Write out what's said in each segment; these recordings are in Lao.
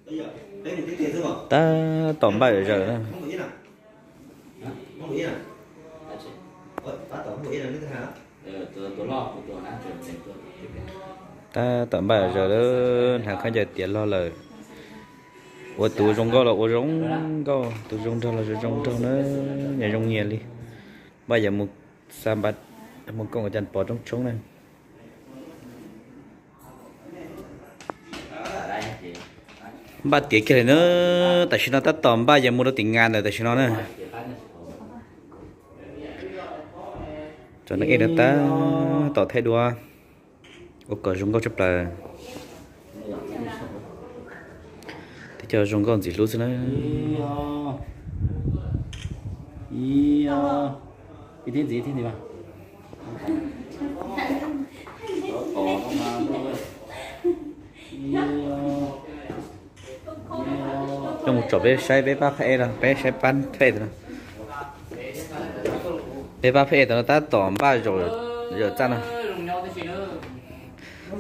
ຕາຕອມບ້າເອີເຈີນະ. ຕາຕອມບ້າເອີເຈີນະ ຫາຂ້າຈະຕຽນລໍເລີຍ. ໂອ ຕູຈົງກໍລະ ໂອ ຈົງກໍ ຕູຈົງເທົາລະ ຈົງເທົານະ ຍາຈົງເງຍລີ ບ້າຢາມຸກ ສາມບາດ ມຸກກອງອາຈານປໍຕົງຊົງນະ. ບ້າຕຽເກເລີຍເນີ ຕາຊິນອນ ຕາຕອມບ້າຢາມຸກ ລະຕິງງານເດີ ຕາຊິນອນເນີ. ຈອນນາງເອກເດີ ຕາຕໍ່ໄທດັວ. 我搞中国这边，这叫中国几路子呢？一天几天的吧？ 用左边塞背包拍的，背塞班配的。背包配的，他懂吧？有有赞啊。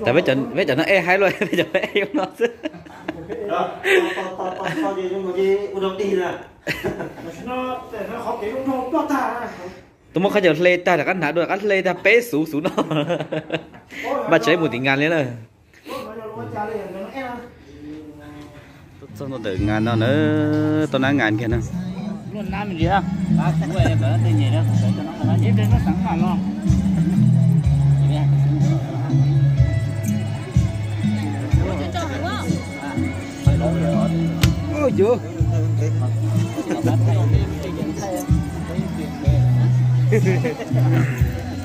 但别讲别讲那爱嗨了，别讲爱用脑子。怎么看见累大的，干啥都干累大，背数数呢？把这母顶干了呢。 ຕົ້ນເດີງານເນາະເນີ ຕົ້ນໜ້າງານແຄ່ນັ້ນ.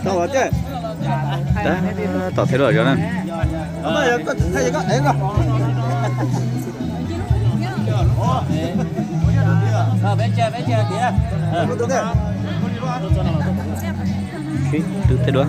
ໂອ້ຍ ຕໍ່ເຈົ້າ ຕໍ່ເທໂລດຢູ່ນັ້ນ. ເອີ ໄປເຈີ ໄປເຈີ ເອີ ເທໂລດ.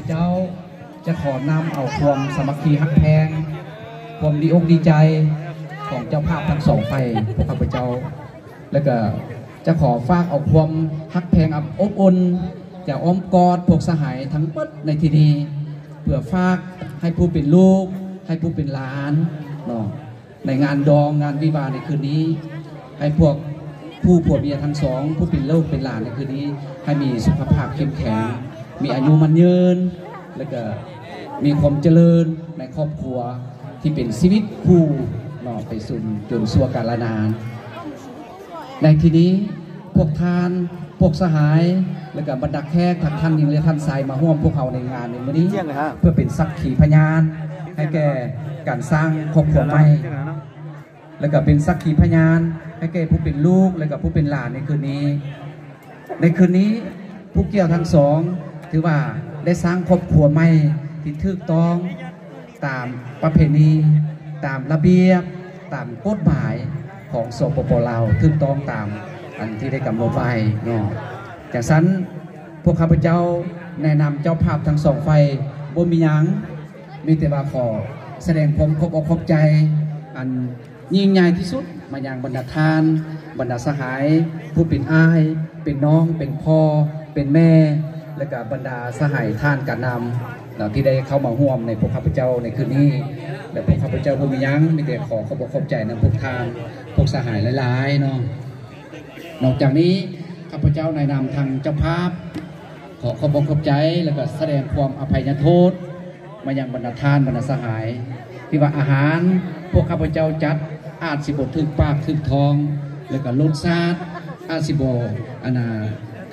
ເຈົ້າ ຈະຂໍນຳເອົາຄວາມສາມັກຄີຮັກແພງ, ຄວາມດີອົກດີໃຈຂອງເຈົ້າພາບທັງສອງຝ່າຍພວກຂ້າພະເຈົ້າ ແລະກະຈະຂໍຝາກເອົາຄວາມຮັກແພງອັນອົບອຸ່ນຈາກອ້ອມກອດພວກສະຫາຍທັງໝົດໃນທີ່ນີ້ ເພື່ອຝາກໃຫ້ຜູ້ເປັນລູກ ໃຫ້ຜູ້ເປັນຫຼານເນາະ ໃນງານດອງງານວິວາໃນຄືນນີ້ ໃຫ້ພວກຜູ້ຜົວເມຍທັງສອງ ຜູ້ເປັນລູກເປັນຫຼານໃນຄືນນີ້ ໃຫ້ມີສຸຂະພາບເຂັ້ມແຂງ ມີອາຍຸໝັ້ນຍືນ ແລະກະມີຄວາມຈະເລີນໃນຄອບຄົວທີ່ເປັນຊີວິດຄູ່ເນາະ ໄປຈົນ ຈົນຊົ່ວກາລະນານ. ໃນທີ່ນີ້ ພວກທ່ານ ພວກສະຫາຍ ແລະກະບັນດາແຂກທັງທ່ານຍິງ ແລະທ່ານຊາຍ ມາຮ່ວມພວກເຮົາໃນງານໃນມື້ນີ້ ເພື່ອເປັນສັກຂີພະຍານໃຫ້ແກ່ການສ້າງຄອບຄົວໃໝ່ ແລະກະເປັນສັກຂີພະຍານໃຫ້ແກ່ຜູ້ເປັນລູກ ແລະກະຜູ້ເປັນຫຼານໃນຄືນນີ້. ໃນຄືນນີ້ ຜູ້ກ່ຽວທັງສອງ ຖືວ່າໄດ້ສ້າງຄອບຄົວໃໝ່ທີ່ຖືກຕ້ອງຕາມປະເພນີ ຕາມລະບຽບ ຕາມກົດໝາຍຂອງ ສປປ ລາວ ຖືກຕ້ອງຕາມອັນທີ່ໄດ້ກຳນົດໄວ້ເນາະ. ຈັ່ງຊັ້ນ ພວກຂ້າພະເຈົ້າໃນນາມເຈົ້າພາບທັງສອງຝ່າຍ ບໍ່ມີຫຍັງ ມີແຕ່ວ່າຂໍສະແດງຄວາມຂອບອົກຂອບໃຈອັນ ຍິ່ງໃຫຍ່ທີ່ສຸດມາຍັງບັນດາທ່ານ ບັນດາສະຫາຍຜູ້ເປັນອ້າຍ ເປັນນ້ອງ ເປັນພໍ່ ເປັນແມ່ ແລະກະບັນດາສະຫາຍທ່ານການນຳເນາະ ທີ່ໄດ້ເຂົ້າມາຮ່ວມໃນພວກຂ້າພະເຈົ້າໃນຄືນນີ້ ແລະພວກຂ້າພະເຈົ້າບໍ່ມີຫຍັງ ມີແຕ່ຂໍຂອບອົກຂອບໃຈນຳພວກທ່ານ ພວກສະຫາຍຫຼາຍໆເນາະ. ນອກຈາກນີ້ ຂ້າພະເຈົ້າໃນນາມທາງເຈົ້າພາບ ຂໍຂອບອົກຂອບໃຈ ແລະກະສະແດງຄວາມອະໄພຍະໂທດ ມາຍັງບັນດາທ່ານ ບັນດາສະຫາຍ ທີ່ວ່າອາຫານພວກຂ້າພະເຈົ້າຈັດອາດຊິບໍ່ຖືກປາກຖືກທ້ອງ ແລະກະລົດຊາດອາດຊິບໍ່ ອັນນ່າ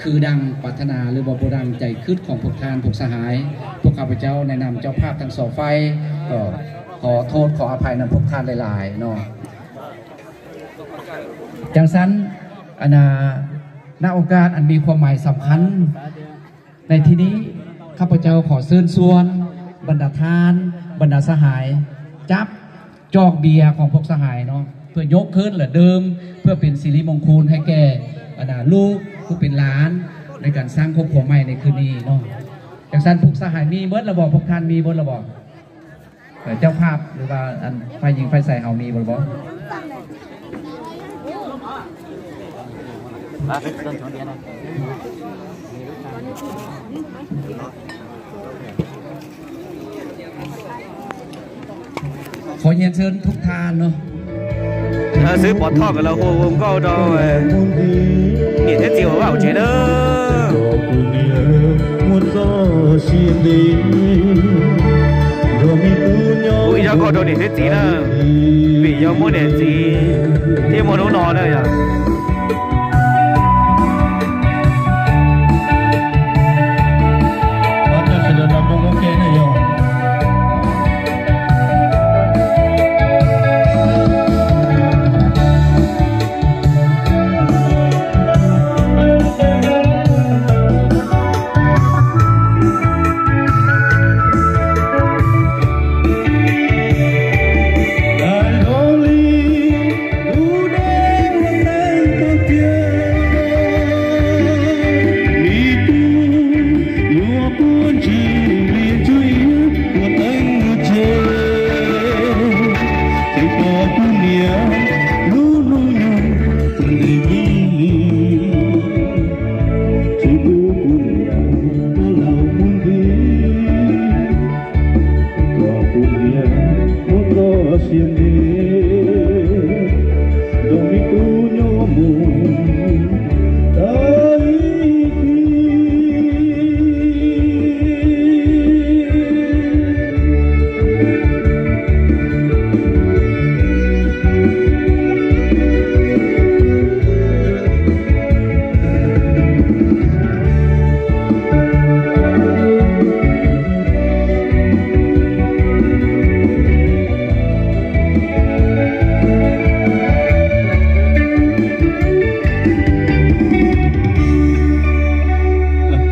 ຄືດັ່ງປາດຖະໜາ ຫຼືວ່າບໍ່ດັ່ງໃຈຄິດຂອງພວກທ່ານ ພວກສະຫາຍ. ພວກຂ້າພະເຈົ້າໃນນາມເຈົ້າພາບທັງສອງຝ່າຍ ກໍຂໍໂທດຂໍອະໄພນຳພວກທ່ານຫຼາຍໆເນາະ. ຈັ່ງຊັ້ນ ອັນນ່າ ນະໂອກາດອັນມີຄວາມໝາຍສຳຄັນ ໃນທີ່ນີ້ ຂ້າພະເຈົ້າຂໍເຊີນຊວນບັນດາທ່ານ ບັນດາສະຫາຍ ຈັບຈອກເບຍຂອງພວກສະຫາຍເນາະ ເພື່ອຍົກຂຶ້ນ ແລະ ດື່ມ ເພື່ອເປັນສິລິມົງຄຸນໃຫ້ແກ່ ບັນດາລູກຜູ້ເປັນຫຼານ ໃນການສ້າງຄອບຄົວໃໝ່ໃນຄືນນີ້ເນາະ. ຈັ່ງຊັ້ນ ພວກສະຫາຍມີເບິດລະບໍ່? ພວກທ່ານມີເບິດລະບໍ່? ເອີ່ ເຈົ້າພາບ ຫຼືວ່າ ອັນ ຝ່າຍຍິງຝ່າຍຊາຍເຮົາມີບໍ່ລະບໍ່? ຂໍຮຽນເຊີນທຸກທ່ານເນາະ. ເອີ ຊື້ປອດທອກກັນແລ້ວ ໂຮມກໍດອຍ ນີ້ເທັດຈິວວ່າໂອເຄເດີ. ເຈົ້າກໍໂດນເຮັດຈີນະ ວິຍາໂມເນຈີ ທີ່ໂມໂນນອນເນຍ.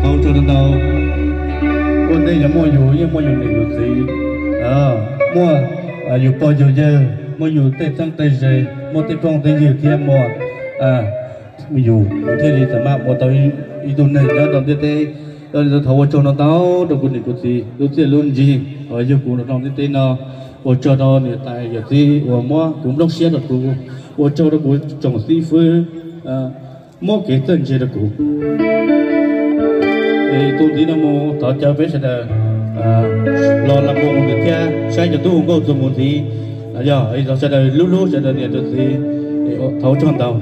ເຮົາເຈົ້ານຳເຮົາ ຄົນໃດຍັງມົວຢູ່ ຍັງມົວຢູ່ໃນຢູ່ສີ ເອີ ມົວ ອາ ຢູ່ປໍຢູ່ເຢີ ມົວຢູ່ເຕະຕັ້ງເຕະເຈ ມົວເຕະປ້ອງເຕະຢືດທຽມມົວ ອາ ຢູ່ ຢູ່ທີ່ນີ້ສາມາດບໍ່ຕ້ອງອີກ ອີກຕົວໜຶ່ງນະ ຕ້ອງເຕະ ຕ້ອງເທົ່າວ່າເຈົ້ານຳເຮົາ ຕ້ອງກຸນນີ້ກຸນສີ ລຸເສລຸນຈີ ເອີ ຢູ່ກຸນຕ້ອງເຕະເນາະ ວ່າເຈົ້ານຳນີ້ຕາຍຢ່າສີ ວ່າມົວກຸນບລັອກເຊຍດອກກູ ວ່າເຈົ້າດອກກູຈົງສີຟື້ ເອີ Mô kể tên dê đa cũ. Ê, tu tí nó mô thảo cháo với sơ đờ, à, lo làm mô một cái kia, sai cho tu ngô tu mô tí. À, giờ, ê, thảo sơ đờ lú lú sơ đờ nè tu tí. Ê, ô, thảo chọn tàu.